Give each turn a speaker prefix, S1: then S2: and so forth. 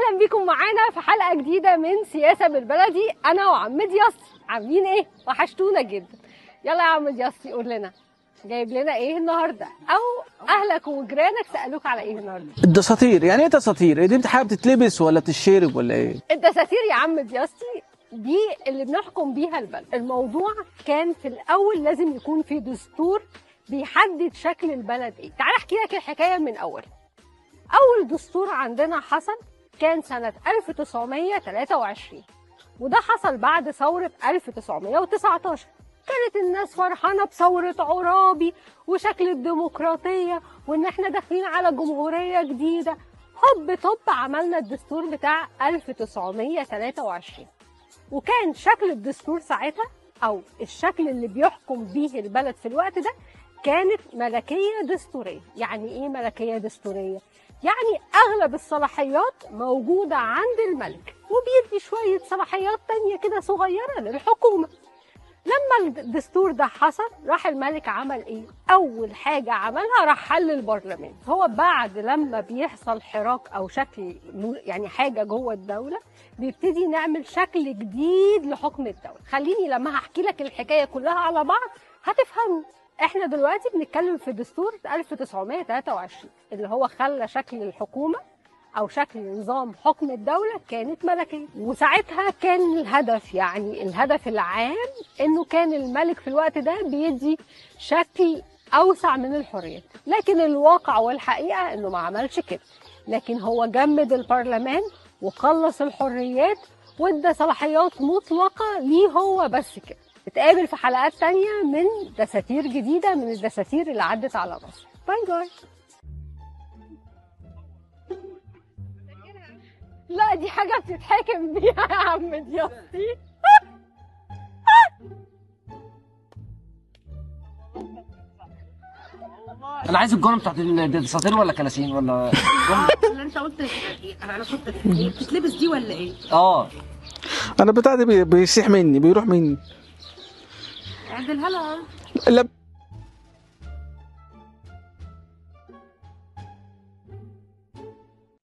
S1: اهلا بيكم معانا في حلقة جديدة من سياسة بالبلدي، انا وعم دياستي. عاملين ايه؟ وحشتونا جدا. يلا يا عم دياستي قول لنا جايب لنا ايه النهارده، او اهلك وجيرانك سالوك على ايه النهارده؟
S2: الدساتير. يعني ايه دساتير؟ دي حاجة بتتلبس ولا بتتشرب ولا ايه؟
S1: الدساتير يا عم دياستي دي اللي بنحكم بيها البلد. الموضوع كان في الاول لازم يكون في دستور بيحدد شكل البلد ايه. تعال احكي لك الحكاية من اول. اول دستور عندنا حصل كان سنة 1923، وده حصل بعد ثورة 1919. كانت الناس فرحانة بثورة عرابي وشكل الديمقراطية وإن احنا داخلين على جمهورية جديدة. هوب طب عملنا الدستور بتاع 1923، وكان شكل الدستور ساعتها أو الشكل اللي بيحكم بيه البلد في الوقت ده كانت ملكية دستورية. يعني إيه ملكية دستورية؟ يعني أغلب الصلاحيات موجودة عند الملك، وبيدي شوية صلاحيات تانية كده صغيرة للحكومة. لما الدستور ده حصل راح الملك عمل ايه؟ اول حاجة عملها راح حل البرلمان. هو بعد لما بيحصل حراك او شكل يعني حاجة جوه الدولة بيبتدي نعمل شكل جديد لحكم الدولة. خليني لما هحكي لك الحكاية كلها على بعض هتفهموا. احنا دلوقتي بنتكلم في دستور 1923 اللي هو خلى شكل الحكومة او شكل نظام حكم الدولة كانت ملكية. وساعتها كان الهدف، يعني الهدف العام، انه كان الملك في الوقت ده بيدي شكل اوسع من الحريات، لكن الواقع والحقيقة انه ما عملش كده. لكن هو جمد البرلمان وخلص الحريات وادى صلاحيات مطلقه ليه هو بس كده. نتقابل في حلقات تانية من دساتير جديدة من الدساتير اللي عدت على مصر. bye bye. لا دي حاجة بتتحاكم بيها يا عم دياستي.
S3: انا عايز الجملة بتاعت الدساتير ولا كلاسين ولا
S4: اللي انت قلت. انا كنت بتتلبس دي ولا ايه؟
S3: اه
S2: انا بتاعتي بيسيح مني، بيروح مني.
S4: اعدلها لها.
S2: لا.